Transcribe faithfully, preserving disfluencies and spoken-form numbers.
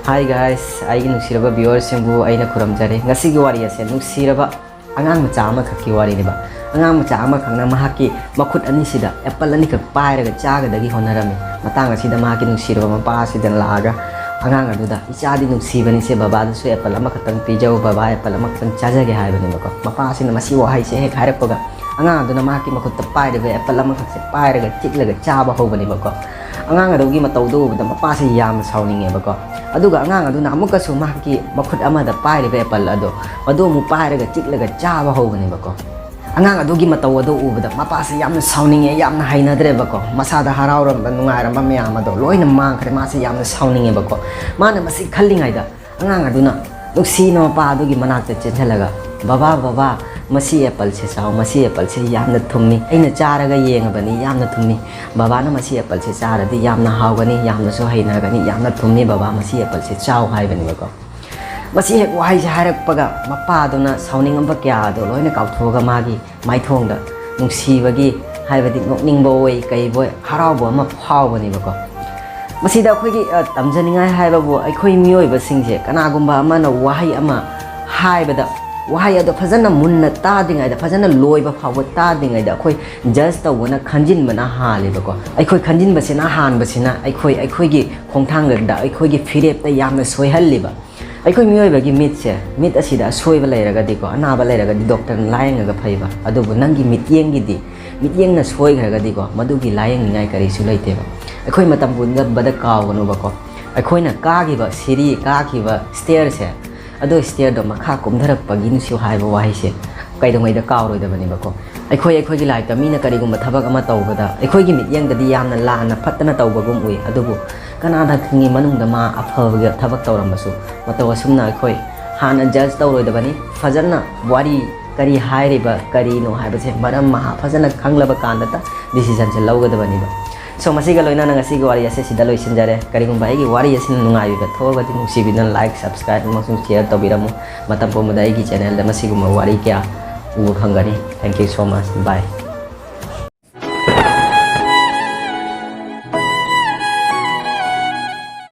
Hi guys, ꯑꯩꯒꯤ ꯅꯨꯡꯁꯤꯔꯕ viewerꯁꯤꯡꯕꯨ ꯑꯩꯅ ꯈꯨꯔꯨꯝꯖꯔꯤ꯫ ꯉꯁꯤꯒꯤ ꯋꯥꯔꯤ ꯑꯁꯦ ꯅꯨꯡꯁꯤꯔꯕ ꯑꯉꯥꯡ ꯃꯆꯥ ꯑꯃꯈꯛꯀꯤ ꯋꯥꯔꯤꯅꯦꯕ꯫ ꯑꯉꯥꯡ ꯃꯆꯥ ꯑꯃꯈꯛꯅ ꯃꯍꯥꯛꯀꯤ ꯃꯈꯨꯠ ꯑꯅꯤꯁꯤꯗ apple ꯑꯅꯤꯈꯛ ꯄꯥꯏꯔꯒ ꯆꯥꯒꯗꯒꯤ ꯍꯣꯠꯅꯔꯝꯃꯤ꯫ ꯃꯇꯥꯡ ꯑꯁꯤꯗ ꯃꯍꯥꯛꯀꯤ ꯅꯨꯡꯁꯤꯔꯕ ꯃꯄꯥ ꯑꯁꯤꯗ ꯂꯥꯛꯑꯒ ꯑꯉꯥꯡ ꯑꯗꯨꯗ, "ꯏꯆꯥꯗꯤ ꯅꯨꯡꯁꯤꯕꯅꯤꯁꯦ, ꯕꯕꯥꯗꯁꯨ apple ꯑꯃꯈꯛꯇꯪ ꯄꯤꯖꯧ, ꯕꯕꯥ apple ꯑꯃꯈꯛꯇꯪ ꯆꯥꯖꯒꯦ" ꯍꯥꯏꯕꯅꯦꯕꯀꯣ꯫ ꯃꯄꯥ ꯑꯁꯤꯅ ꯃꯁꯤ ꯋꯥꯍꯩꯁꯦ ꯍꯦꯛ ꯍꯥꯏꯔꯛꯄꯒ ꯑꯉꯥꯡ ꯑꯗꯨꯅ ꯃꯍꯥꯛꯀꯤ ꯃꯈꯨꯠꯇ ꯄꯥꯏꯔꯤꯕ apple ꯑꯃꯈꯛꯁꯦ ꯄꯥꯏꯔꯒ ꯆꯤꯛꯂꯒ ꯆꯥꯕ ꯍꯧꯕꯅꯦꯕꯀꯣ꯫ ꯑꯉꯥꯡ ꯑꯗꯨꯒꯤ ꯃꯇꯧꯗꯨ ꯎꯕꯗ ꯃꯄꯥꯁꯤ ꯌꯥꯝꯅ ꯁꯥꯎꯅꯤꯡꯉꯦꯕꯀꯣ꯫ ꯑꯗꯨꯒ ꯑꯉꯥꯡ ꯑꯗꯨꯅ ꯑꯃꯨꯛꯀꯁꯨ ꯃꯍꯥꯛꯀꯤ ꯃꯈꯨꯠ ꯑꯃꯗ ꯄꯥꯏꯔꯤꯕ apple ꯑꯗꯣ, ꯃꯗꯨ ꯑꯃꯨꯛ ꯄꯥꯏꯔꯒ ꯆꯤꯛꯂꯒ ꯆꯥꯕ ꯍꯧꯕꯅꯦꯕꯀꯣ꯫ ꯑꯉꯥꯡ ꯑꯗꯨꯒꯤ ꯃꯇꯧ ꯑꯗꯨ ꯎꯕꯗ ꯃꯄꯥꯁꯤ ꯌꯥꯝꯅ ꯁꯥꯎꯅꯤꯡꯉꯦ, ꯌꯥꯝꯅ ꯍꯩꯅꯗ꯭ꯔꯦꯕꯀꯣ꯫ ꯃꯁꯥꯗ ꯍꯔꯥꯎꯔꯝꯕ, ꯅꯨꯡꯉꯥꯏꯔꯝꯕ ꯃꯌꯥꯝ ꯑꯗꯣ ꯂꯣꯏꯅ ꯃꯥꯡꯈ꯭ꯔꯦ꯫ ꯃꯥꯁꯤ ꯌꯥꯝꯅ ꯁꯥꯎꯅꯤꯡꯉꯦꯕꯀꯣ꯫ ꯃꯥꯅ ꯃꯁꯤ ꯈꯜꯂꯤꯉꯩꯗ ꯑꯉꯥꯡ ꯑꯗꯨꯅ ꯅꯨꯡꯁꯤꯅ ꯃꯄꯥ ꯑꯗꯨꯒꯤ ꯃꯅꯥꯛꯇ ꯆꯦꯟꯁꯤꯜꯂꯒ, "ꯕꯕꯥ, ꯕꯕꯥ, ꯃꯁꯤ appleꯁꯦ ꯆꯥꯎ, ꯃꯁꯤ appleꯁꯦ ꯌꯥꯝꯅ ꯊꯨꯝꯃꯤ꯫ ꯑꯩꯅ ꯆꯥꯔꯒ ꯌꯦꯡꯉꯕꯅꯤ, ꯌꯥꯝꯅ ꯊꯨꯝꯃꯤ꯫ ꯕꯕꯥꯅ ꯃꯁꯤ appleꯁꯦ ꯆꯥꯔꯗꯤ ꯌꯥꯝꯅ ꯍꯥꯎꯒꯅꯤ, ꯌꯥꯝꯅꯁꯨ ꯍꯩꯅꯒꯅꯤ, ꯌꯥꯝꯅ ꯊꯨꯝꯃꯤ꯫ ꯕꯕꯥ, ꯃꯁꯤ appleꯁꯦ ꯆꯥꯎ" ꯍꯥꯏꯕꯅꯦꯕꯀꯣ꯫ ꯃꯁꯤ ꯍꯦꯛ ꯋꯥꯍꯩꯁꯦ ꯍꯥꯏꯔꯛꯄꯒ ꯃꯄꯥꯗꯨꯅ ꯁꯥꯎꯅꯤꯡꯉꯝꯕ ꯀꯌꯥ ꯑꯗꯣ ꯂꯣꯏꯅ ꯀꯥꯎꯊꯣꯛꯑꯒ ꯃꯥꯒꯤ ꯃꯥꯏꯊꯣꯡꯗ ꯅꯨꯡꯁꯤꯕꯒꯤ, ꯍꯥꯏꯕꯗꯤ ꯅꯣꯛꯅꯤꯡꯕ ꯑꯣꯏ, ꯀꯩꯕꯣꯏ, ꯍꯔꯥꯎꯕ ꯑꯃ ꯐꯥꯎꯕꯅꯦꯕꯀꯣ꯫ ꯃꯁꯤꯗ ꯑꯩꯈꯣꯏꯒꯤ, ꯑ, ꯇꯝꯖꯅꯤꯡꯉꯥꯏ ꯍꯥꯏꯕꯕꯨ, ꯑꯩꯈꯣꯏ ꯃꯤꯑꯣꯏꯕꯁꯤꯡꯁꯦ ꯀꯅꯥꯒꯨꯝꯕ ꯑꯃꯅ ꯋꯥꯍꯩ ꯑꯃ ꯍꯥꯏꯕꯗ, ꯋꯥꯍꯩ ꯑꯗꯣ ꯐꯖꯅ ꯃꯨꯟꯅ ꯇꯥꯗ꯭ꯔꯤꯉꯩꯗ, ꯐꯖꯅ ꯂꯣꯏꯕ ꯐꯥꯎꯕ ꯇꯥꯗ꯭ꯔꯤꯉꯩꯗ ꯑꯩꯈꯣꯏ judge ꯇꯧꯕꯅ ꯈꯟꯖꯤꯟꯕꯅ ꯍꯥꯜꯂꯦꯕꯀꯣ꯫ ꯑꯩꯈꯣꯏ ꯈꯟꯖꯤꯟꯕꯁꯤꯅ ꯍꯥꯟꯕꯁꯤꯅ ꯑꯩꯈꯣꯏ, ꯑꯩꯈꯣꯏꯒꯤ ꯈꯣꯡꯊꯥꯡꯗ, ꯑꯩꯈꯣꯏꯒꯤ ꯐꯤꯔꯦꯞꯇ ꯌꯥꯝꯅ ꯁꯣꯏꯍꯜꯂꯤꯕ꯫ ꯑꯩꯈꯣꯏ ꯃꯤꯑꯣꯏꯕꯒꯤ ꯃꯤꯠꯁꯦ, ꯃꯤꯠ ꯑꯁꯤꯗ ꯑꯁꯣꯏꯕ ꯂꯩꯔꯒꯗꯤꯀꯣ, ꯑꯅꯥꯕ ꯂꯩꯔꯒꯗꯤ ꯗꯣꯛꯇꯔꯅ ꯂꯥꯌꯦꯡꯉꯒ ꯐꯩꯕ꯫ ꯑꯗꯨꯕꯨ ꯅꯪꯒꯤ ꯃꯤꯠꯌꯦꯡꯒꯤꯗꯤ, ꯃꯤꯠꯌꯦꯡꯅ ꯁꯣꯏꯈ꯭ꯔꯒꯗꯤꯀꯣ, ꯃꯗꯨꯒꯤ ꯂꯥꯌꯦꯡꯅꯤꯡꯉꯥꯏ ꯀꯔꯤꯁꯨ ꯂꯩꯇꯦꯕ꯫ ꯑꯩꯈꯣꯏ ꯃꯇꯝ ꯄꯨꯝꯕꯗ ꯀꯥꯎꯒꯅꯨꯕꯀꯣ, ꯑꯩꯈꯣꯏꯅ ꯀꯥꯈꯤꯕ ꯁꯤꯔꯤ, ꯀꯥꯈꯤꯕ stairꯁꯦ, ꯑꯗꯨ stairꯗꯣ ꯃꯈꯥ ꯀꯨꯝꯊꯔꯛꯄꯒꯤ ꯅꯨꯡꯁꯤꯌꯨ ꯍꯥꯏꯕ ꯋꯥꯍꯩꯁꯦ ꯀꯩꯗꯧꯉꯩꯗ ꯀꯥꯎꯔꯣꯏꯗꯕꯅꯦꯕꯀꯣ꯫ ꯑꯩꯈꯣꯏ, ꯑꯩꯈꯣꯏꯒꯤ ꯂꯥꯏꯐꯇ ꯃꯤꯅ ꯀꯔꯤꯒꯨꯝꯕ ꯊꯕꯛ ꯑꯃ ꯇꯧꯕꯗ ꯑꯩꯈꯣꯏꯒꯤ ꯃꯤꯠꯌꯦꯡꯗꯗꯤ ꯌꯥꯝꯅ ꯂꯥꯟꯅ ꯐꯠꯇꯅ ꯇꯧꯕꯒꯨꯝ ꯎꯏ, ꯑꯗꯨꯕꯨ ꯀꯅꯥꯅ ꯈꯪꯉꯤ ꯃꯅꯨꯡꯗ ꯃꯥ ꯑꯐꯕ ꯊꯕꯛ ꯇꯧꯔꯝꯕꯁꯨ꯫ ꯃꯇꯧ ꯑꯁꯨꯝꯅ ꯑꯩꯈꯣꯏ ꯍꯥꯟꯅ judge ꯇꯧꯔꯣꯏꯗꯕꯅꯤ꯫ ꯐꯖꯅ ꯋꯥꯔꯤ ꯀꯔꯤ ꯍꯥꯏꯔꯤꯕ, ꯀꯔꯤꯅꯣ ꯍꯥꯏꯕꯁꯦ ꯃꯔꯝ ꯃꯍꯥ ꯐꯖꯅ ꯈꯪꯂꯕ ꯀꯥꯟꯗꯇ decisionꯁꯦ ꯂꯧꯒꯗꯕꯅꯤꯕ꯫ So, ꯃꯁꯤꯒ ꯂꯣꯏꯅꯅ ꯉꯁꯤꯒꯤ ꯋꯥꯔꯤ ꯑꯁꯦ ꯁꯤꯗ ꯂꯣꯏꯁꯤꯟꯖꯔꯦ꯫ ꯀꯔꯤꯒꯨꯝꯕ ꯑꯩꯒꯤ ꯋꯥꯔꯤ ꯑꯁꯤꯅ ꯅꯨꯡꯉꯥꯏꯕꯤꯕ ꯊꯣꯛꯑꯒꯗꯤ ꯅꯨꯡꯁꯤꯕꯤꯗꯨꯅ like, subscribe ꯑꯃꯁꯨꯡ share ꯇꯧꯕꯤꯔꯝꯃꯨ꯫ ꯃꯇꯝ ꯄꯨꯝꯕꯗ ꯑꯩꯒꯤ channelꯗ ꯃꯁꯤꯒꯨꯝꯕ ꯋꯥꯔꯤ ꯀꯌꯥ ꯎꯕ ꯐꯪꯒꯅꯤ꯫ Thank you so much. Bye.